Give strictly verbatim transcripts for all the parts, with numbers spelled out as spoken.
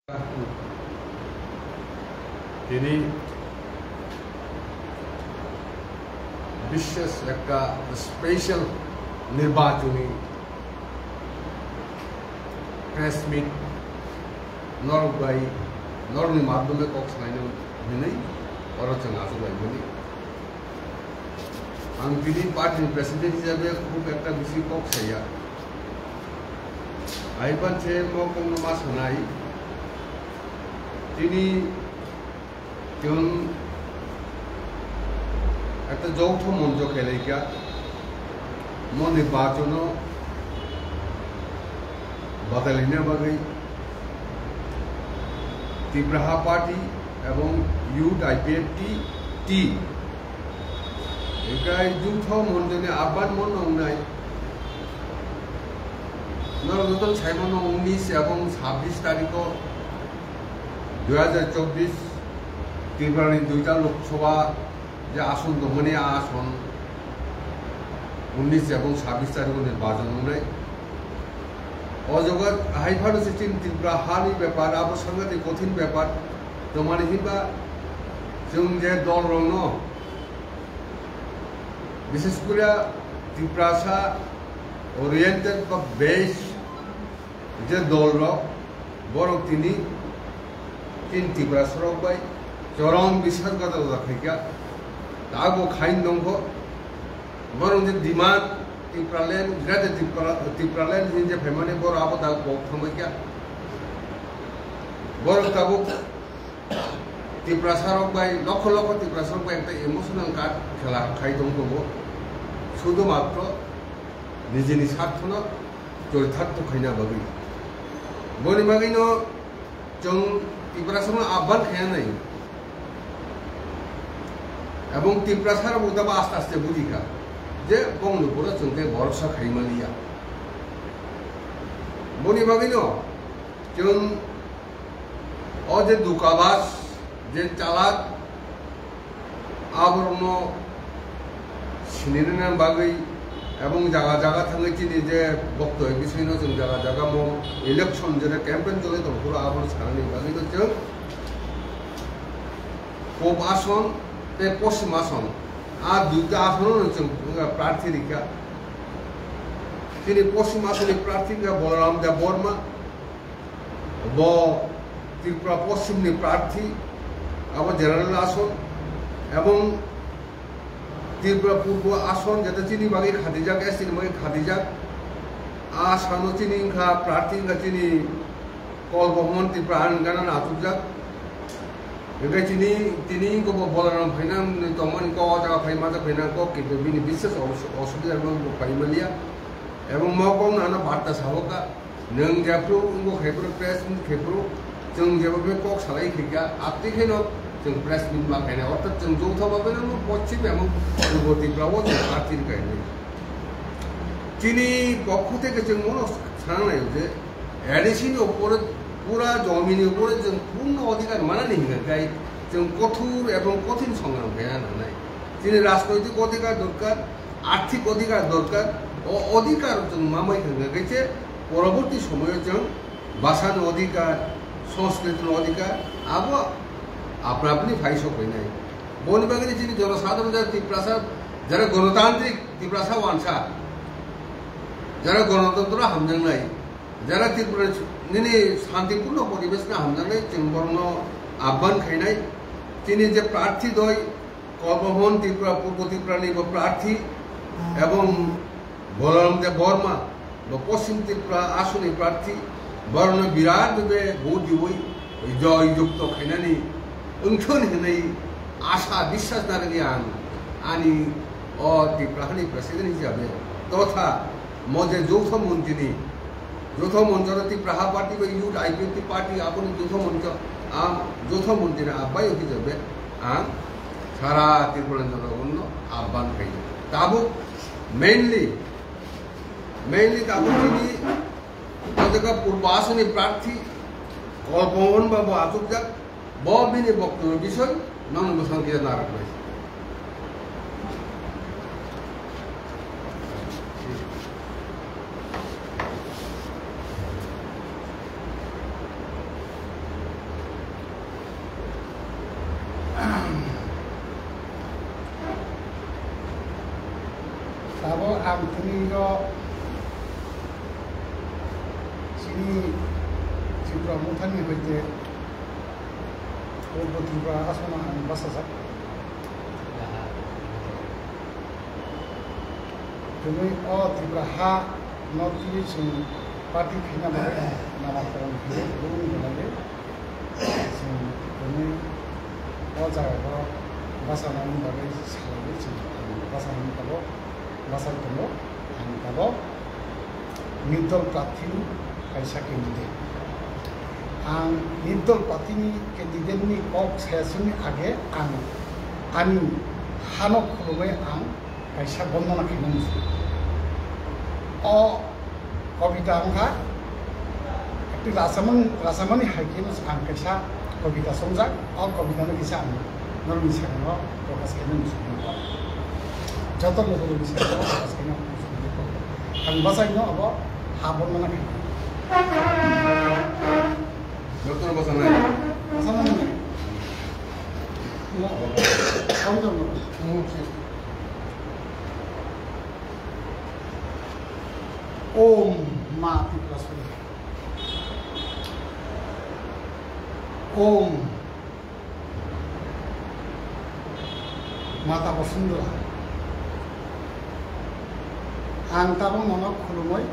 Tini bishes ekta special nirbachoni press meet norok bai, norokni madhyome kok salaina hinwi oro chwng achuk laimani. Ang tini party ni president hisabe khub ekta bisi kok saya. Haiban se mo kokno ma sanai. Tini chwng ekta joutho moncho khelaikha. Mo nirbachono badalaina bagwi Tipraha Party ebong Youth I P F T, T, Hinkhe joutho monchoni ahban mo nongnai. Norok joto saimano unis ebong sabbish tarikho dui hajar chobbish Tripurani duita Lok Sabha je ason tongmani, a ason unis ebong sabbish tarikho nirbachon wngnai. O jaga hai phano se chini Tripura hani bepar, abo sangatik kothin bepar. Tomani hinba chwng je dolrokno, bishes kore Tiprasa oriented ba based je dolrok, borok tini tin Tiprasarok bai chorom biswasghatokota khaikha. Tabuk khai nongkho, borok je demand Tipraland, Greater Tipra, Tipraland hinwi je phaimani borok abo tabuk kok thangbaikha. Borok tabuk Tiprasarok bai, lokho lokho Tiprasarok bai ekta emotional card khela khai tong tongo. Sudhu matro nijini sarthono chorithartho khaina bagwi. Boni bagwino chwng Tiprasarokno ahban khaiya nai. Ebong Tiprasarok bo tabo aste aste bujikha je bongni uporo chwng tei bhorsa khai manliya. Boni bagwino chwng o je dukabas, je chalak, aborokno sinirina bagwi ebong jaga jaga thangwi chini je boktoi bisingno chwng jaga jaga mo election jera campaign choli tongphuru abono sanani bagwino chwng Pub Ason tei Poschim Ason, a duita asono chwng prarthi rikha. Chini Poschim Asonni prarthi wngkha Balaram Debbarma, bo Tripura Poschimni prarthi, abo general ason, ebong Tripura Purbo ason, jeta chini bagwi khatijak, S T ni bagwi khatijak, a asano chini wngkha prarthi wngkha chini Kolbomon Tripura ani gana achukjak. Hingke chini, tini wngkha bo Balaram phaina tongmani kok o jaga phai majak phaina kok, kintu bini bishes os-, osubida rok bo phai manliya. Ebong mo kok no ano barta sahoka. Nwng jephru wngbo khephru press meet khephru, chwng jeba be kok salai khikha, atwi kheno chwng press meet ma khainai. Orthat chwng joutho bhabe no Poschim ebong Purbo Tripura o chwng prarthi rwkhainai. Chini pokho theke chwng mono sananai je A D C ni upore, pura jomini upore chwng purno odhikar manani hinkha khai chwng kothor ebong kothin songram khaina nangnai. Chini rajnoitik odhikar dorkar, arthik odhikar dorkar, o odhikar chwng mamai khankha khe se poroborti somoyo chwng bhasani odhikar, sanskriti ni odhikar, abo apna apni phai sok phainai. Boni bagwi chini jonosadharon jara Tiprasa, jara gonotantrik Tiprasa wansa, jara gonotantro hamjaknai, jara Tripura nini santipurno poribesh no hamjaknai, chwng borokno ahban khainai. Chini je prarthi doi, Kolbomon Tripura, Purbo Tripura ni bo prarthi, ebong Balaram Debbarma, bo Poschim Tripura asoni prarthi, borokno birat bhabe vote diwi joy jukto khainani wngthun hinwi asa biswas narwgwi ang ani o Tripura hani president hisabe totha mo je joutho montri ni, joutho monchoro Tipraha party bai youth I P F T party aboni joutho moncho, am joutho montri ni abai hisabe ang sara Tripura janogonno ahban khaio. Tabuk mainly, mainly tabuk chini o jaga Purbo Asonni prarthi Kolbomon babu achukjak, bo bini boktobyo bisoi nono bwsang kisa narwknai. Tabok ang tini o chini Tripura Mothani hoite Purbo Tripura aswkno ang bachajak. Tini o Tripura ha no tini chwng party khaina bagwi namakoron khaio, bumung belai. Chwng tini o jaga o bachanani bagwi salaiwi chwng bachanani tabok bachai tongo. Ang tabok nirdol prarthini kaisa candidate. Ang nirdol prarthini candidate ni kok saya sungni age ang ani hano khulumwi ang kaisa bondona khaina muchung. O kobita wngkha, tei rasamani, rasamani hai khe ang kaisa kobita songjak, o kobita no kisa ang norokni sakango prokash khaina muchung. Joto lokorokni sakango prokash khaina muchung. Ang bachai no abo ha bondona khaina. Joto no bachana. Bachana. No. Kau jong no. Om Ma Tripura Sundari. Om Mata Basundhara. Ang tabok nono khulumwi,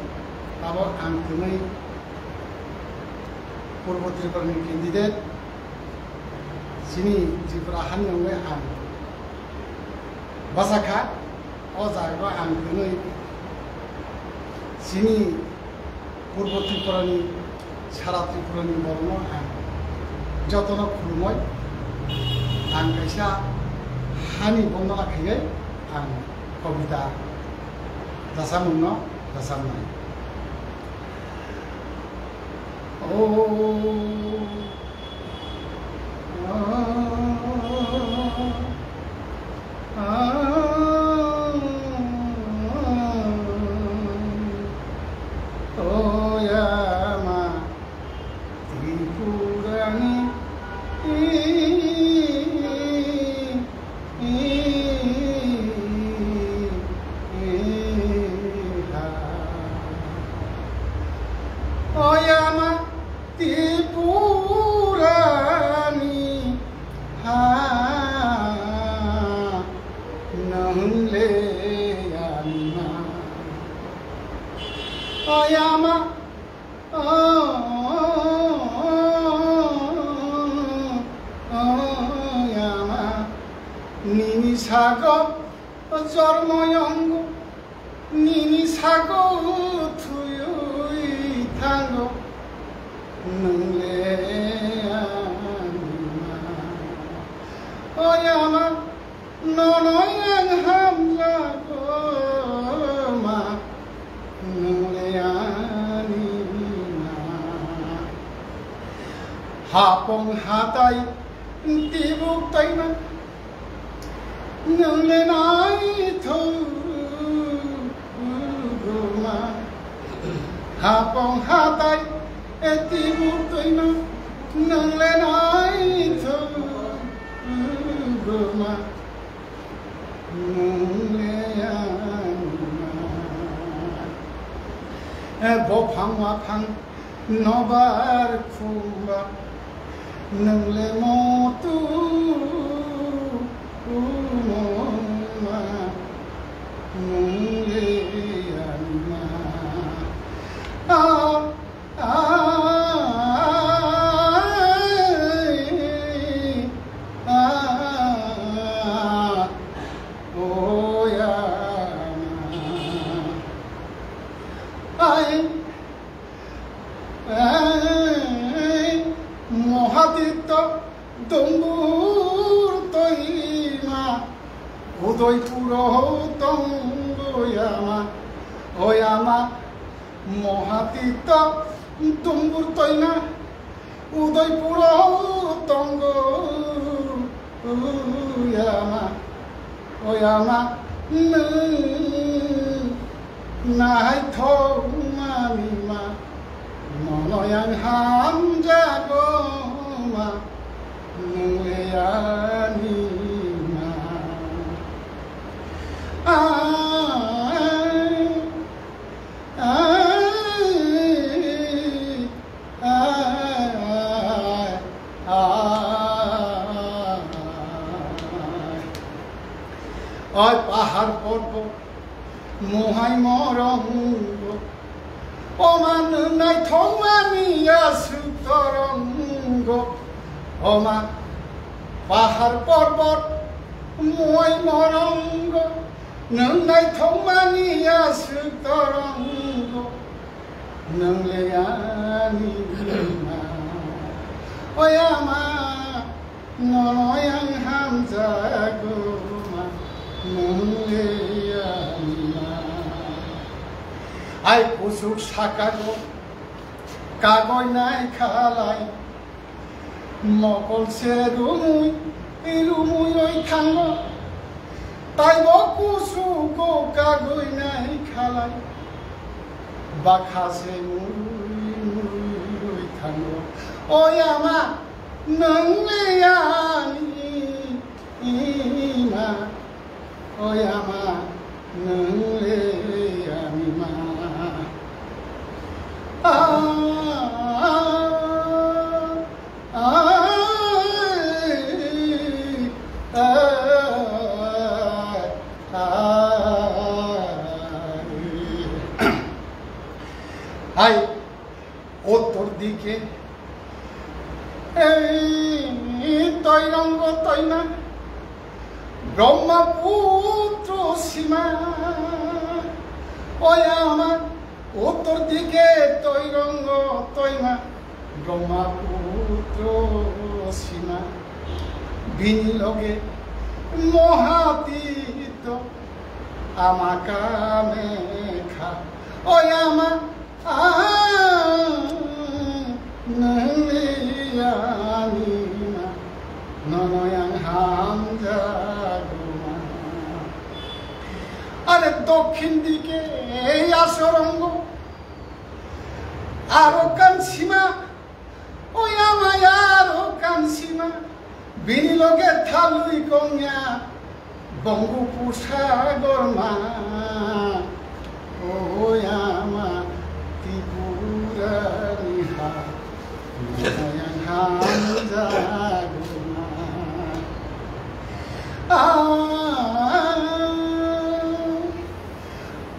tabok ang twnwi Purbo Tripura ni candidate, chini Tripura hani wngwi ang bachakha. O jaga o ang twnwi chini Purbo Tripura ni, sara Tripura ni borok no ang joto no khulumwi ang kaisa hani bondona khaiwi ang kobita rwchapmung no rwchapnai. O Oyama Tripurani Oyama Tripurani ha, nwng le ani ma. Oyama, o, oyama, nini sago jormo yongo. Nini sago thwiwi thango, nwng le ani ma. Oyama, nono ang hamjago ma, nwng le ani ma. Hapong hatai tibuk taima, nwng le naithok ma. Hapong hatai tibuk taima, nwng le naithok ma. Nwng le ani ma. Bophang waphang nobar khumba, nwng le motu umoma, nwng le ani ma. A, a, a, oyama. Ai, ai, Mohatitto dumbur toima, Udaipuro tongo yama, oyama, Mohatitto dumbur toima, Udaipuro tongo yama, oyama, nwng naithok mani ma, nono ang hamjago ma, nwng le ani hai morongo. Oma nwng naithokmani aswk torongo. Oma pahar porbot moi morongo. Nwng naithokmani aswk torongo. Nwng le ani bima. Oya ma. Nono yang hamjago ma, nwng le ani ma. Ai kuchuk sakago kagoi nai khalai, mokol se rumui rumui roi thango. Taibo kuchugo kagoi nai khalai, bakha se mui mui roi thango. Oya ma, nwng le ani ma, oya ma, nwng le ani ma. Ah, ah, ah, ah, ah. Hai. Uttor dike ei toirongo toima, Brahmaputro sima. Oya ma, uttor dike toirongo toima, Brahmaputro sima. Bini loge Mohatito ama Kamekha. Oya ma, nwng le ani ma, nono yang hamjago ma. Are dokhin dike asorongo aro kansima, oya ma aro kansima. Bini loge thalwi kongya Bongopusagor ma, oya ma Tripura ni ha, nono yang hamjago ma. Ah,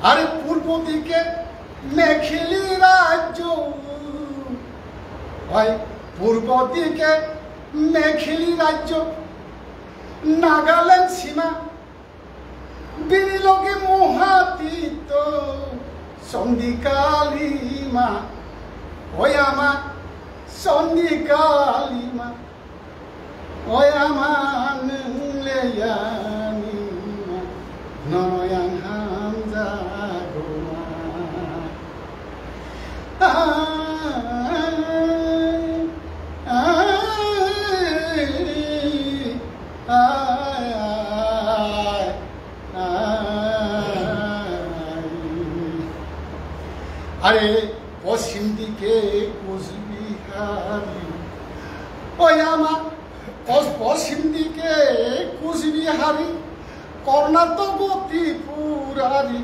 are purbo dike Mekhili rajyo, oi, purbo dike Mekhili rajyo, Nagaland sima, bini loge Mohatito, Sondi Kalima, oya ma, Sondi Kalima. Oya ma nwng le ani ma, nono yang hamjago ma. Ai, ai, ai, ai, ai. Are poschim dike Kuchbihari. Oya ma, Pos-, poschim dike Kuchbihari, Karnatoko Tripurari,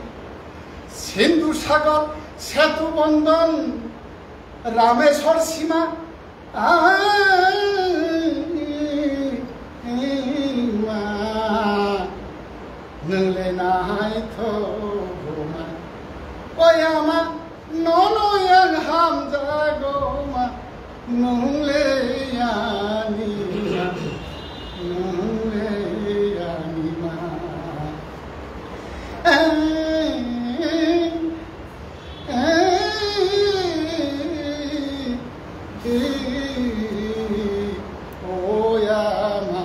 Sindhu Sagar, Setubandhan, Rameswar sima, ai, ma, nwng le naithok ma, oya ma, nono yang hamjago ma, nwng le ani ma, nwng le ani ma. Ai, ai, ai, oya ma,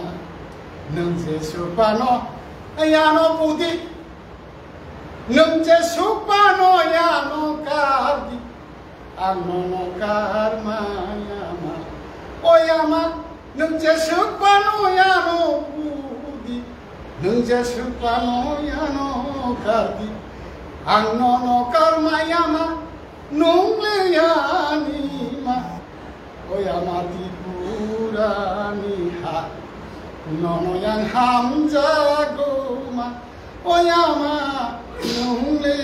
nwng jesuk phano yano budi, nwng jesuk phano yano kardi. Ang nono karmaya ma, oya ma, nwng jesuk phano yano budi, nwng jesuk phano yano kardi. Ang nono karmaya ma, nwng le ani ma, oya ma Tripura ni ha, nono yang hamjago ma. Oya ma, nwng le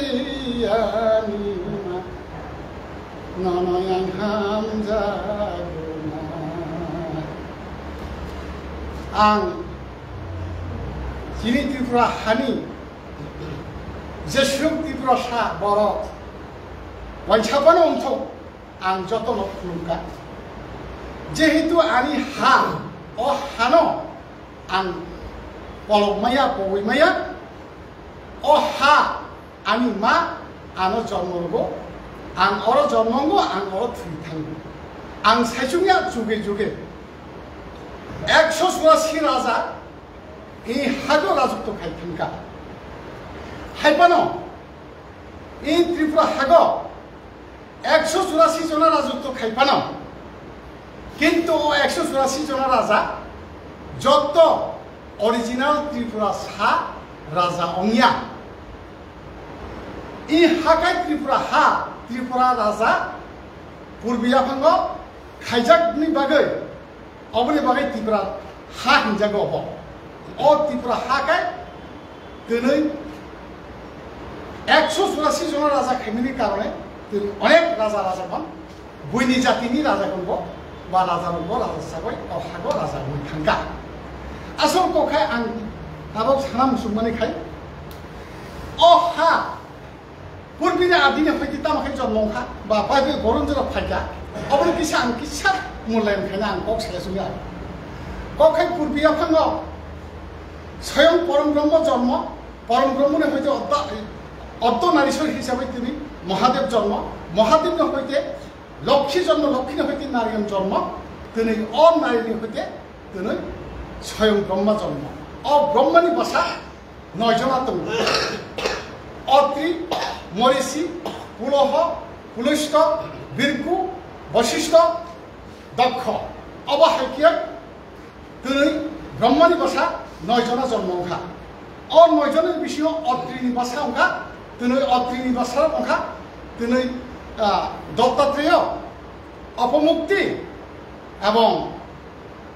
ani ma, nono yang hamjago ma. Ang chini Tripura hani jesuk Tripura Tiprasa borok waisa phano wngthok, ang jotono khulumkha. Jehetu ani ha, o hano ang polok maya, pogwi maya, o ha ani ma ano jormo rwgo, ang oro jormo wngo, ang oro thwi thango. Ang saichung ya juge juge ekso churasi raja i hago rajotw khai thangkha. Hai phano i Tripura hago ekso churasi jona rajotw khai phano, kintu o ekso churasi jona raja jotto original Tripura sa raja ongya. I hakai Tripura ha, Tripura raja purbi yaphango khaijakni bagwi, oboni bagwi Tripura ha hinjago obo. O Tripura ha kai twnwi ekso churasi jona raja khaimani karone twnwi onek raja raja ban buini jatini raja gonbo ba raja gonbo raja sagoi o hago raja wi thangka. Asol kokhai ang tabok sana musukmani khai o ha purbini adini hoite tamo khe jormo wngkha ba Bible boron jora phaikha, oboni kisa ang kisa mulayan khaina ang kok saya sungya. Kok khai purbi yaphango soyong porom brahma jormo, porom brahmani hoite odda oddo narisor hisabe tini Mahadev jormo, Mahadevni hoite Lokhi jormo, Lokhini hoite Narayan jormo, tini o Narayanni hoite tini soyong Brahma jormo. O Brahmani basa noi jona tongo. Otri, Morisi, Puloho, Pulosto, Birku, Bosisto, Dokho. Obo hai khe twnwi Brahmani bwsa noi jona jormo wngkha. O noi jonani bisingo Otrini bwsa wngkha, twnwi Otrini bwsa wngkha, twnwi, ah, Dattatreya, Opamukti, ebong,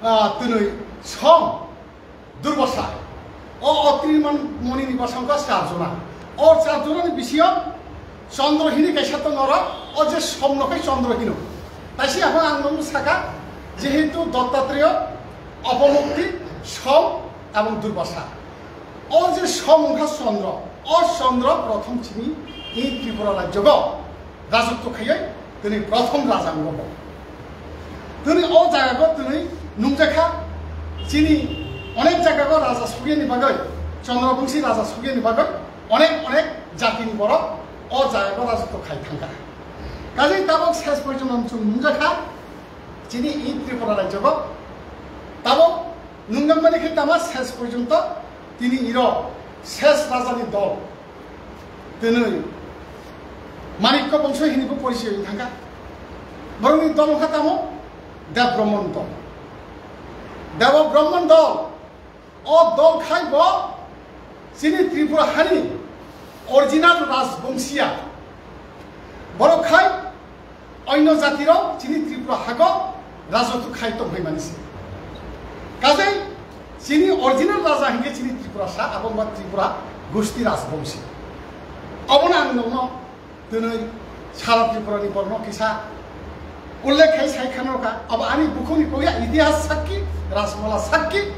ah, twnwi Som, Durvasa. O Otrini man monini bwsa wngkha char jona. O char jonani bisingo Chandra hini kaisa tongo oro, o je Somno khe Chandra hino. Taisi aphano ang nokno saka, jehetu Dattatreya, Opamukti, Som, ebong Durvasa. O je Som wngkha Chandra, o Chandra prothom chini i Tripura rajyogo rajotw khaiwi tini prothom raja wngkha bo. Tini o jagago tini nungjakha, chini onek jagago raja sugyani bagwi, Chandra bongsi raja sugyani bagwi, onek onek jatini borok o jagao rajotw khai thangkha. Kaje tabok ses porjonto chwng nungjakha, chini i Tripura rajyogo tabok nungjakmani khe tama ses porjonto tini iro ses rajani dol tini Manikya bongso hinibo porichoi wng thangkha. Borokni dol wngkha tamo Dev Brahman dol. Dev Brahman dol. O dol khai bo chini Tripura hani original rajbongsiya. Borok khai oino jatirok chini Tripura hago rajotw khai tongphai mani se. Kajai chini original raja hinkhe chini Tripura sa, abo wngkha Tripura gusti rajbongsi. Obono ang nokno twnwi sara Tripurani borno kisa ullekh khai sai khano kha, abo ani bukhukni kok ya itihas sakki, rajmala sakki.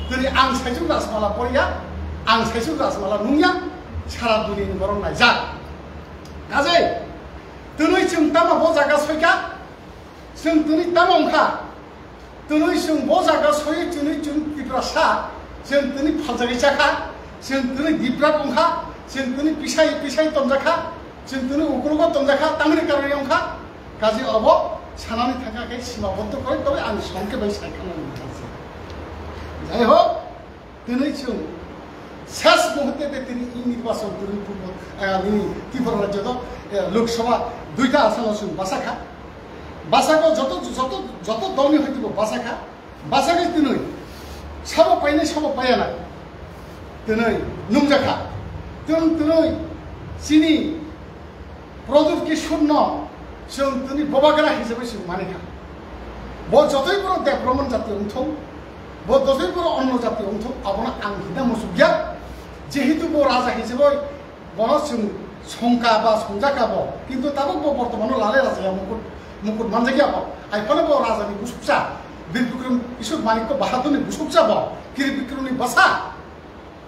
Twnwi ang saichung rajmala porya, ang saichung rajmala nungya, sara dunini borok naijak. Kajai twnwi chwng tamo bo jaga soika, chwng twnwi tamo wngkha. Twnwi chwng bo jaga soiwi twnwi chwng Tiprasa, chwng twnwi phaljagwi chakha, chwng twnwi dibrat wngkha, chwng twnwi pisai pisai tonjakha, chwng twnwi ukrogo tonjakha, tamni karwi wngkha, kaji obo sanani thangkha khe sima botto koi tongwi ang songke bai sai khana nangkha se. Jai ho, twnwi chwng ses muhurte de tini i nirbachon twnwi purbo, eh, nini Tripura rajyo do, eh, Lok Sabha duita asono chwng basa kha. Basa ko joto, joto, joto dolni hoite bo basa kha. Basa khe twnwi sabo painai sabo paiya nai. Twnwi nungjakha. Twn twnwi chini Pradyot Kishorno chwng tini bobagra hisabe chwng mani kha. Bo jotoi borok Dev Brahman jati wngthung, bo jotoi borok onno jati wngthung, abono ang hina musukya. Jehetu bo raja hisabe bono chwng songka ba songjaka bo, kintu tabuk bo bortomano lalai raja ya mukut, mukut manjakya bo. Ai phano bo raja ni busuksa, Bir Bikram Kishore Manikya Bahadurni busuksa bo, Kir Bikramni basa.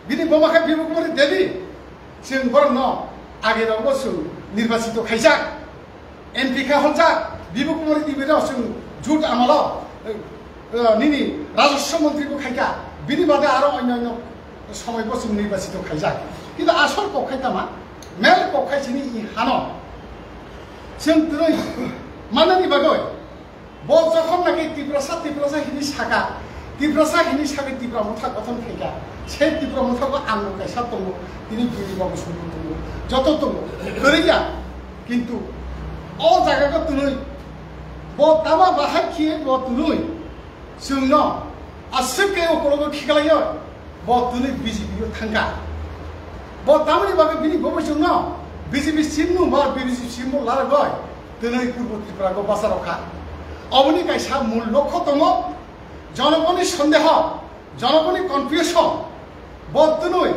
Bini buma khe Bibhukumari Devi, chwng borokno Age rokbo chwng nirbachito khaijak, M P kha holjak, Bibhu Kumar Debbarma chwng jut amalo, eh, eh, nini rajaswa montri bo khaikha, bini bade aro onyo onyo somoi bo chwng nirbachito khaijak. Kintu asol kok khai tama, mel kok khai chini i hano. Chwng twnwi manani bagwi Bo jokhon naki Tiprasa, Tiprasa hini saka, Tiprasa hini saka Tipra Motha gothon khaikha, se Tipra Motha bo ang bo kaisa tongo, tini bini bo sumung tongo, joto tongo, kwrwi ya. Kintu o jaga ko twnwi, bo tama bahai khiye bo twnwi, chwngno aswk khe ukologo khiklaiyo, bo twnwi B J P o thangkha. Bo tamoni bagwi bini bo chwngno B J P simno ba B J P simno laragoi, twnwi Purbo Tripura go basa rokha. Oboni kaisa mul lokho tongo, jonogoni sondeho, jonogoni confusion. Bo twnwi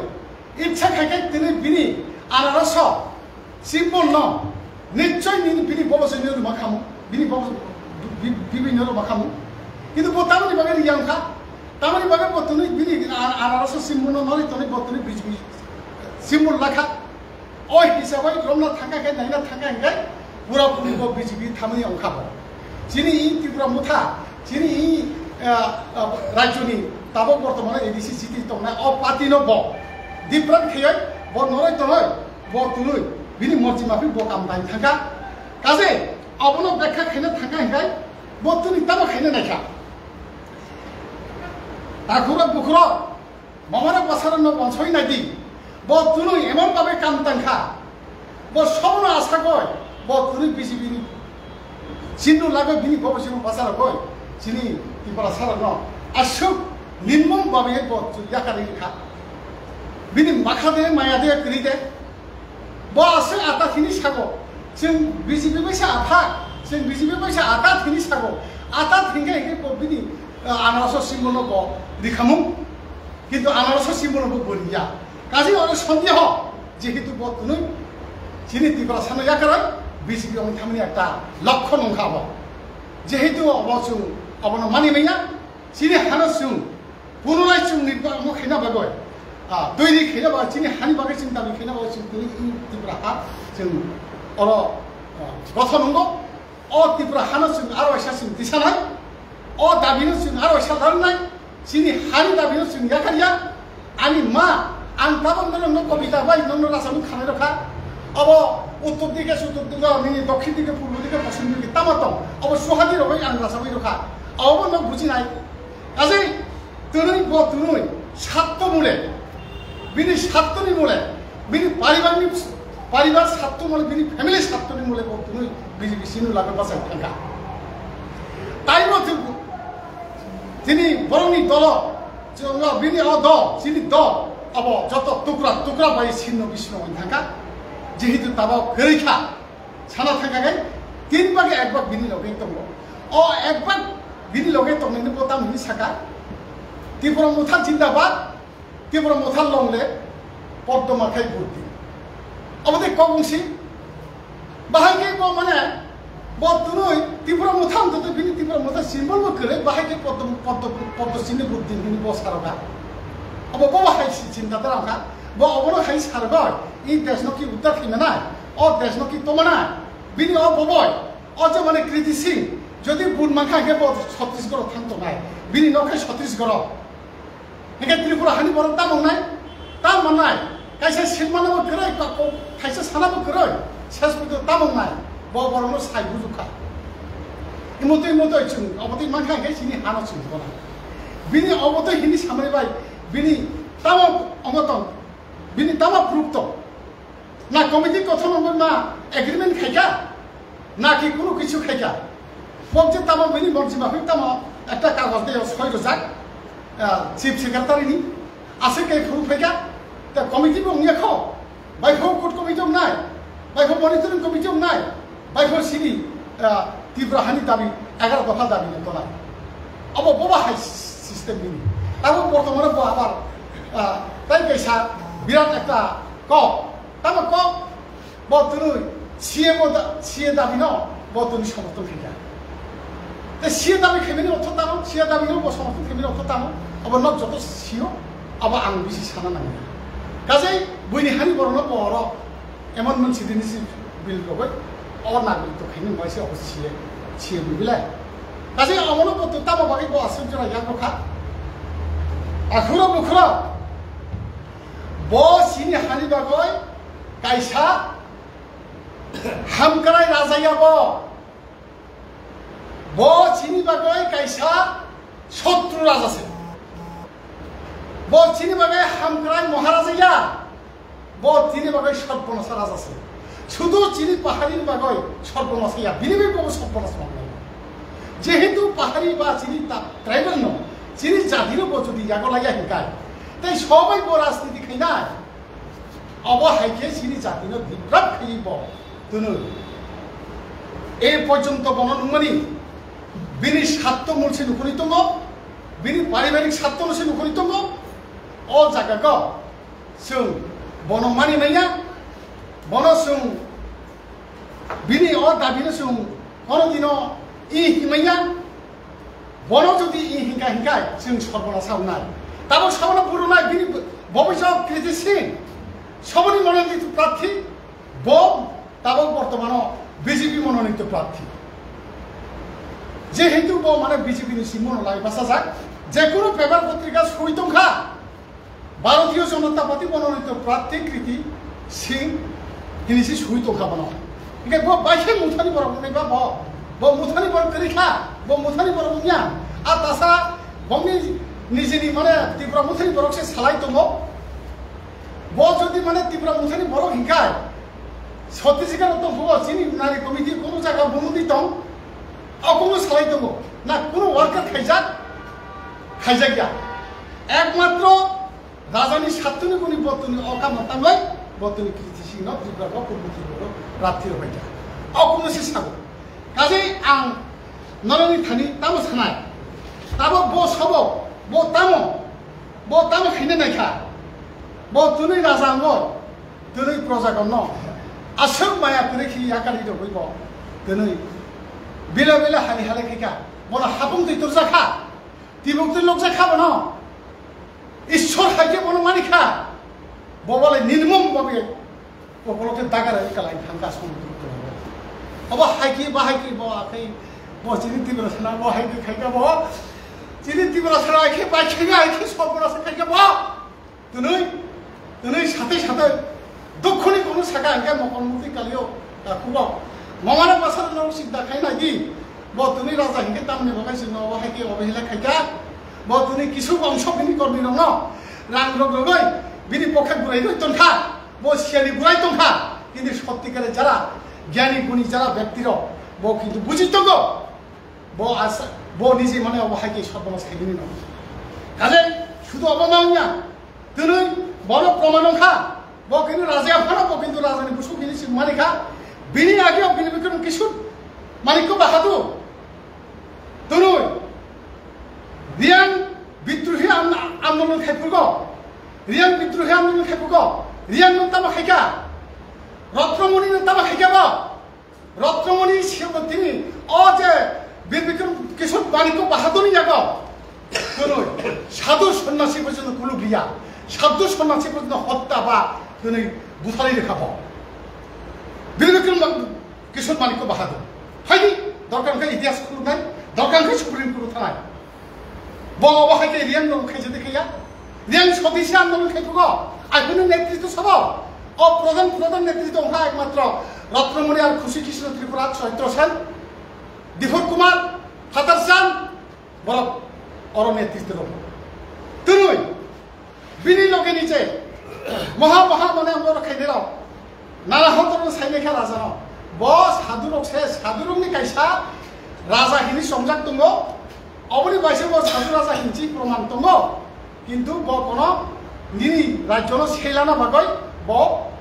itsa khai khai twnwi bini anaraso simno nichoi nini bini bobo se niruma khamu, bini bobo bi-, bi-, bibinyo ruma khamu. Kintu bo tamoni bagwi riyang kha, tamoni bagwi bo twnwi bini an-, anaraso simno nori twnwi bo twnwi B J P simno lakha. O hisabai romna thangkha khe, naina thangkha hingkhe, pura puri bo B J P thamani ongkha bo. Chini i Tipra Motha, chini i, ah, ah, rajyoni tabok bortomano A D C siti tongnai o party no bo different kheyai, bo noroi tongnai, bo twnwi, bini morji maphi bo kam dai thangkha. Kaje, abono bekha khaina thangkha hingkhe, bo twnwi tamo khaina naikha. Takhura bukhura, Mamara bwsarokno bonsoi nai di. Bo twnwi emon babe kam tangkha. Bo sobno asagoi. Bo twnwi B J P ni sindu lagoi bini bobo simo bwsarokgoi. Chini Tiprasarokno aswk nimbom babe bo yakari kha. Bini makha de maya de kwrwi de. Bo aswk ata thini sago. Chwng B J P baisa athak. Chwng B J P baisa ata thini sago. Ata thingkhe hingkhe bo bini, uh, anaso simbono bo rikhamung. Kintu anarso simbono bo boriya. Kaje oro sondeho, jehetu bo twnwi chini Tiprasano yakaroi B J P wng thangmani ekta lokho nungkha bo. Jehetu obo chwng obono mani manya, chini hano chwng punorai chwng ni ba-, mo khaina bagoi. Ah, toiri khaina bagoi, chini hani bagoi chwng dabi khaina bagoi chwng twnwi i Tipra ha chwng oro, ah, gothon wngo. O Tipra hano chwng aro waisa chwng tisanai, o dabino chwng aro waisa larnai, chini hani dabino chwng yakarya. Ani ma, ang tabok norokno kobita bai norokno rwchapmung khanai rokha. Obo uttor dike, suttor dike, nini dokhin dike, purbo dike, poschim dike tamo tong. Obo suhadi rogwi ang rwchapwi rokha. Obo nok bujinai. Kaje twnwi bo twnwi satto mule, bini sattoni mule, bini paribarni, paribar satto mule, bini family sattoni mule bo twnwi B J P sinu laga bachai thangkha. Tai bo tw-, tini borokni dolo, chwngno bini o dol, chini dol, abo joto tukra tukra bai sinno bisino wng thangkha. Jehetu tabok kwrwi kha. Sana thangkha khe tin bagi ek bag bini loge tongo. O ek bag bini loge tongnaini bo tam hini saka, Tipra Motha jindabad, Tipra Motha longle, Poddo Markhai vote di. Obo tei kok wngsi. Bahai khe bo mane, bo twnwi Tipra Motha wngtwi bini Tipra Motha symbol bo kwrwi, bahai khe Poddo, Poddo, Poddo sini vote di hini bo saroka. Obo bo hai si chinta dara wngkha. Bo obono hai sargoi, i deshno ki uddar khaimana, o deshno ki tomana, bini o boboi, o je mane Kriti Singh, jodi vote mankha hingke bo Chhattisgarh thang tongnai, bini nok hai Chhattisgarh. Hingke Tripura hani borok ta mongnai, ta mannai, kaisa silmano bo kwrwi, pa-, ko-, kaisa sana bo kwrwi, ses pito ta mongnai, bo borokno sai bujukha. Imotwi imotwi chwng, obotwi mankha hingke chini hano chwng bona. Bini obotwi hini samani bai, bini tamo ongo tong, bini tamo proof tong. Na committee kothom wngwi ma agreement khaikha, na ki kunu kichu khaikha. Pok je tamo bini monji ma hoi tamo ekta kagoj de soi rojak, ah, chief secretary ni, aswk khe phuru phaikha, ta committee bo wngya kho, bai pho court committee wngnai, bai pho monitoring committee wngnai, bai pho sini, ah, Tripura hani dabi, egaro dopha dabi ni tola. Abo boba hai system bini. Abo bortomane bo abar, ah, tai kaisa birat ekta kok, Tamo kok bo twnwi C A bo da, C A dabi no bo twnwi somorthon khaikha. Te C A dabi khaimani ortho tamo, C A dabi no bo somorthon khaimani ortho tamo, abo nok joto sio, abo ang bisi sana nangya. Kajai buini hani borokno bo oro Emon mon sidi nisi bil rogoi, o na bil to khaini moi se obo siye, siye bil bilai. Kasi omono bo to tamo bagwi bo asuk jora yak rokha. Akhuro bukhuro, bo sini hani bagoi kaisa hamkrai raja ya bo. Bo chini bagwi kaisa sotru raja se. Bo chini bagwi hamkrai maharaja ya. Bo chini bagwi sorbonasa raja se. Sudu chini pahari ni bagwi sorbonasa ya. Bini bagwi bo sorbonasa mangnai. Jehetu pahari ba chini ta tribal no, chini jati no bo jodi yago laiya hinkai. Tei sobai bo rajniti khainai. Obo hai khe chini jatino biprap khaiwi bo twnwi. E porjonto bono nungmani bini satto mul se nukhuni tongo, bini paribarik satto se nukhuni tongo. O jaga go chwng bono mani manya, bono chwng bini o dabino chwng kono dino i himanya. Bono jodi i hinka hinka chwng sorbonasa wngnai. Tabok sabono burunai bini bobisok kriti sing. Soboni mononito prarthi, bo tabok bortomano B J P mononito prarthi. Jehetu bo mane B J P ni simono lai basajak, je kono paper potrika sui tongkha. Bharatiya Janata Party mononito prarthi Kriti Singh hini si sui tongkha bono. Hingke bo baikhe muthani borok wngnai ba bo, bo muthani borok kwrwi kha, bo muthani borok wngya. A tasa bongni nijini mane Tripura muthani borok se salai tongo. Bo jodi mane Tripura muthani borok hinkai, Chhattisgarh tong phugo chini nari committee kono jaga bumudi tong, o kono salai tongo. Na kono worker khaijak, khaijak ya. Ekmatro Rajani sattuni guni botuni o kamo tangwi botuni Kriti Singhno Tripura bo Purbo Tripura prarthi rwbaikha. O kunu si sago. Kaje ang noroni thani tamo sanai. Tabo bo sobo, bo tamo, bo tamo khaina naikha. Bo twnwi raja ango, twnwi proja gonno. Aswk maya twnwi khi yakari rwgwi bo. Twnwi bila bila hani hale khika. Bono hapung twi turjakha. Tibuk twi lokjakha bono. Ishwar hai khe bono mani kha. Bo bole nirmom babe kokolo khe dagar hai kalai thangka som. Obo hai khe ba hai khe bo akhai bo chini Tiprasana bo hai khe khaika bo. Chini Tiprasana hai khe bai khe hai khe sobrasa khaika bo. Twnwi, twnwi satwi satwi dukhuni kono saka hingke mokol mukti kalio kakhubo. Momana pasal no sikda khai nai di. Bo twnwi raja hingke tamni bagai sino bo hai khe obo hila khaika. Bo twnwi kisu bongso bini kormi rokno rang rok rogoi bini pokhe gurai roi tongkha. Bo siyani gurai tongkha. Kintu sotti kare jara gyani guni jara byakti rok bo kintu buji tongo. Bo asa, bo niji mane obo hai khe sorbonasa khaimani no. Kaje sudu obo no wngya. Twnwi bono proman wngkha. Bo kintu raja phano bo kintu rajani busuk hini sing mani kha. Bini age bini bikon kisu mani ko bahadu. Twnwi Riang bidrohi an-, andolon khai phugo. Riang bidrohi andolon khai phugo. Riang no tamo khaika. Rotnomoni no tamo khaika bo. Rotnomoni siyokno tini o je Bir Bikram Kishore Manikya Bahadurni yago twnwi sadhu sonnasi porjonto kulubriya, sadhu sonnasi porjonto hotta ba twnwi butharwi rwkha bo. Bir Bikram Kishore Manikya Bahadur. Haidi dorkar khe itihas khulumnai, dorkar khe Supreme Court thanai. Bo obo hai khe Riang no khaijadi khaiya. Riang sodisi andolon khai phugo. Aphuru netritw sabo. O prodhan prodhan netritw wngkha ekmatro Ratnamoni ar Khushi Krishna Tripura, Chaitro Sen, Dipur Kumar, Phatar Chand, borok oro netritw rw. Twnwi bini loge ni je moha moha mane borok khainai rok. Nana hotorno sainai kha rajano. Bo sadhurok se, sadhurokni kaisa raja hini chongjak tongo. Oboni baise bo sadhu raja hinchi proman tongo. Kintu bo kono nini rajyono selana bagoi bo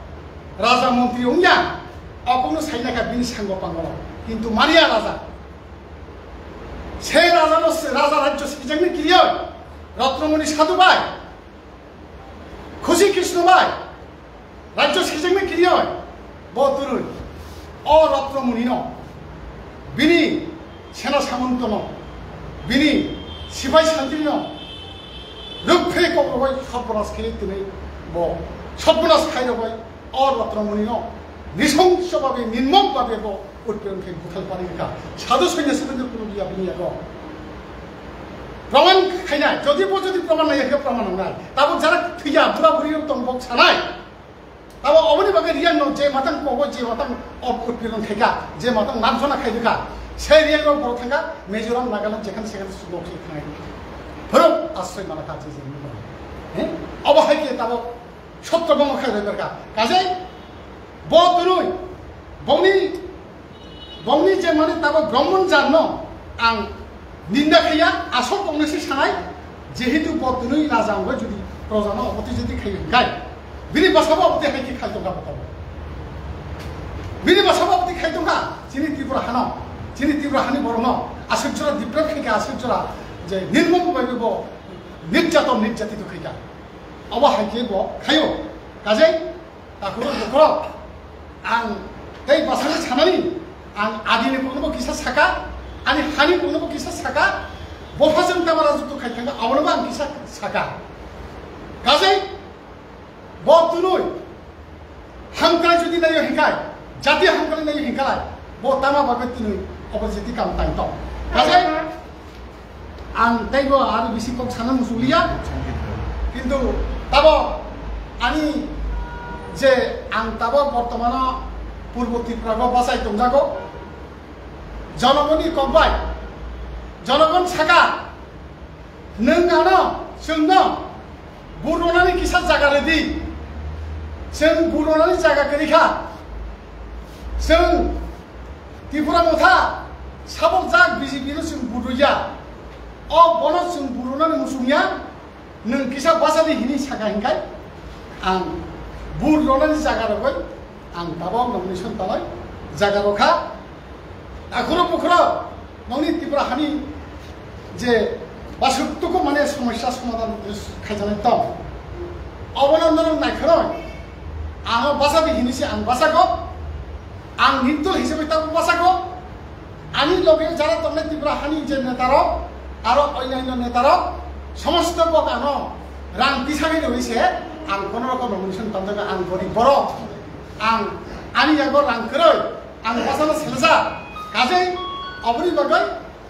raja montri wngya. Abono sainai kha bini sango pangoro. Kintu mania raja. Se rajano se, raja rajyo sijangni kiriyoi. Ratnamoni sadhu bai. Khushi Krishna bai, rajyo sijangni kiriyoi, bo twnwi, o Ratnamoni no, bini sena samanto no, bini sipai santri no, rukphe kokrogoi sopnas khe twnwi bo, sopnas khai rogoi, o Ratnamoni no, Nisongso babe, ninmok babe bo utpiron khe buthal pari kha. Sadhu sanya sibindro kuno biya bini yago. Praman khaina, jodi bo jodi praman nai khe praman nai. Tabo jara thiya bura buri tong bok sanai. Tabo oboni bagwi riyan no je matang kogo je matang ob utpiron khaika, je matang namsona khaidukha. Se riyan no borok thangka Mizoram, Nagaland jekhane sekhane sudok se thangai. Phorok asoi mana kha je je. He? Obo hai khe tabo Sotro bongno khai roi berka. Kajai bo twnwi bongni, bongni je mane tabo Brahman jatno ang ninda khaiya, asol tongnai se sanai, jehetu bo twnwi raja wngwi jodi projano oboti jodi khai hwnkhe, bini bwsabo oboti hai khe khai tongkha bo tabo. Bini bwsabo oboti khai tongkha, chini Tripura hano, chini Tripura hani borokno aswk jora deprive khaikha, aswk jora je nirmom bai bo nirjaton nirjatito khaikha. Obo hai khe bo khaio. Kajai, takhuk bukhuk, ang tei bwsani sanani, ang adini kokno bo kisa saka, ani hani kokno bo kisa saka, bopha chwng tamara jukto khai thangkha, abono bo ang kisa saka. Kajai, bo twnwi, Hamkrai jodi naio hinkai, jati hamkrai naio hinkai, bo tama bagwi tini opportunity kam tang tong. Kajai ang teibo aro bisi kok sana musuliya, kintu tabo ani je ang tabo bortomano Purbo Tripura go bachai tongjago, jonogoni kok bai, jonogon saka, Nwng ano chwngno bur rwnani kisa jaga rwdi. Chwng bur rwnani jaga kwrwi kha. Chwng Tripura Motha sabok jak B J P no chwng bur rwya. O bono chwng bur rwnani muchungya. Nwng kisa bachadi hini saka hinkai ang bur rwnani jaga rwgwi ang tabok nomination talai jaga rwkha. Akhoro bukhoro nongni Tripura hani je basuk tuku mane somosya somadhan khaijaknai tong. Obono norok naikharoi, ano bachadi hini se ang bachago, ang hintul hisabe tabuk bachago, ani loge jara tongnai Tripura hani je netarok, aro onyanyo netarok, somosto kok ano rang tisagwi rwi se ang kono rokom nomination tamjago, ang gorib borok, ang ani yago rang kwrwi, Ang bwsano selsa, kajai oboni bagwi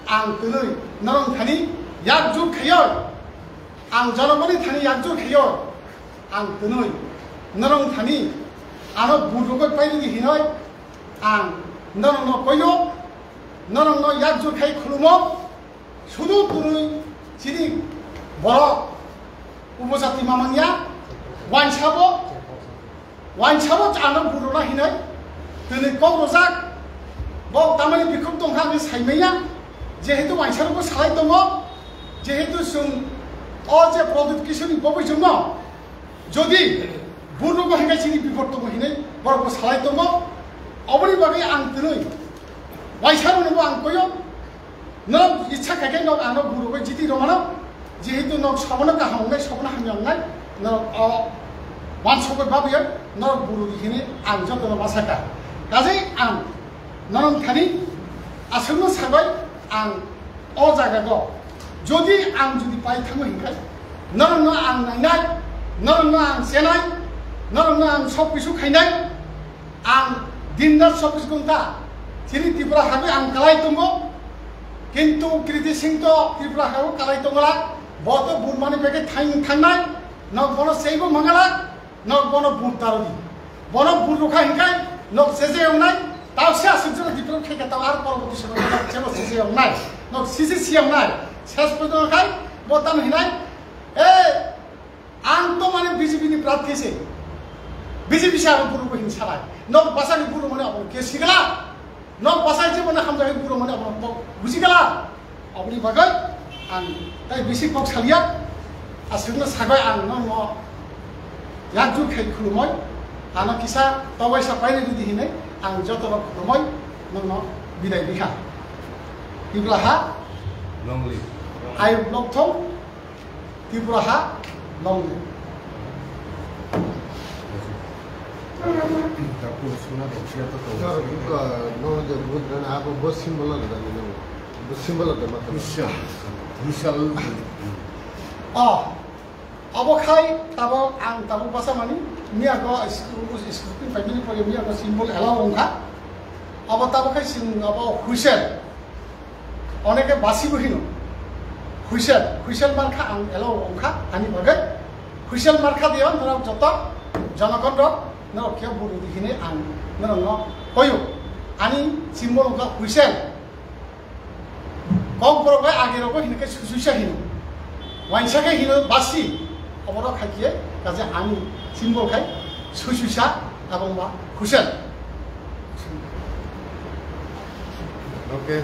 ang twnwi norong thani yakjut khaiyo, ang jonogoni thani yakjut khaiyo, ang twnwi norong thani ano bur rwgwi painani hinoi ang norongno koiyo, norongno yakjut khai khulumo, sudu twnwi chini borok upojati mamangya, wansabo Wansabo ano bur rwna hinoi tini kok rwjak, bo tamani bikhuk tongkha hinwi saimanya, jehetu wansarokbo salai tongo, jehetu chwng o je Pradyut Kishorni bobwi chwngno jodi bur rwgo hinwi chini bipod tongo hinwi borokbo salai tongo, oboni bagwi ang tini wansaroknobo ang koyo. Norok ichha khai khe norok ano bur rwgwi jiti rwmano, jehetu norok sobono kaham wngnai, sobono hamya wngnai, norok o wansugwi babwi norok bur rwdi hini ang jotono ma sakha. Kajai ang norok thani aswkno sagwi ang o jaga go jodi ang jodi pai thango hinkhai norokno ang nainai, norokno ang chenai, norokno ang sok kisu khainai. Ang din rat chobbish ghonta chini Tripura hagwi ang kalai tongo, kintu Kriti Singh to Tripura hagwi kalai tongla, bo to Burmani beke thang thangnai, nok bono seibo mangala, nok bono bur tarodi, bono bur rwkha hinkai nok seje ongnai, tao se aswk jora Tripura khaika tao ar poroboti somoy nok sebo seje ongnai, nok sisi siyam nai, ses pojong khai bo tamo hinai, e Ang to mane B J P ni prathi se. B J P se abo buru bo hin salai. Nok bwsani buru mane abo ke sigala. Nok bwsai je mane hamjai buru mane abo bo bujigala. Aboni bagai ang tai bisi kok salia. Aswkno sagai ang no no yakjut khai khulumoi. Ano kisa tawai sa paine jodi hine ang joto rok khulumoi no no bidai bikha. Ibla ha. Long live. Ayuk lok thong. Tripura ha long live. Tapu suna dong sia to to. Sir, uh, no, the good, no, abo bo symbol da ni no. Bo symbol da mata. Bisa. Bisa. Oh. Abo khai tabok ang tabok basa mani, miya go school, school tin paimani pore miya go symbol allow wngkha. Abo tabok khai sing abo whistle. Oneke basi bo hino. Whistle, whistle markha ang allow wngkha ani bagwi. Whistle markha dio norok joto jonogon rok norok khe buru di hine ang norok no hoyo. Ani symbol wngkha whistle. Kok borok bai age rogo hino khe susuisa hino. Wainsa khe hino basi. Oborok hai khe kaje ani symbol khai susuisa abong ba whistle. Okay.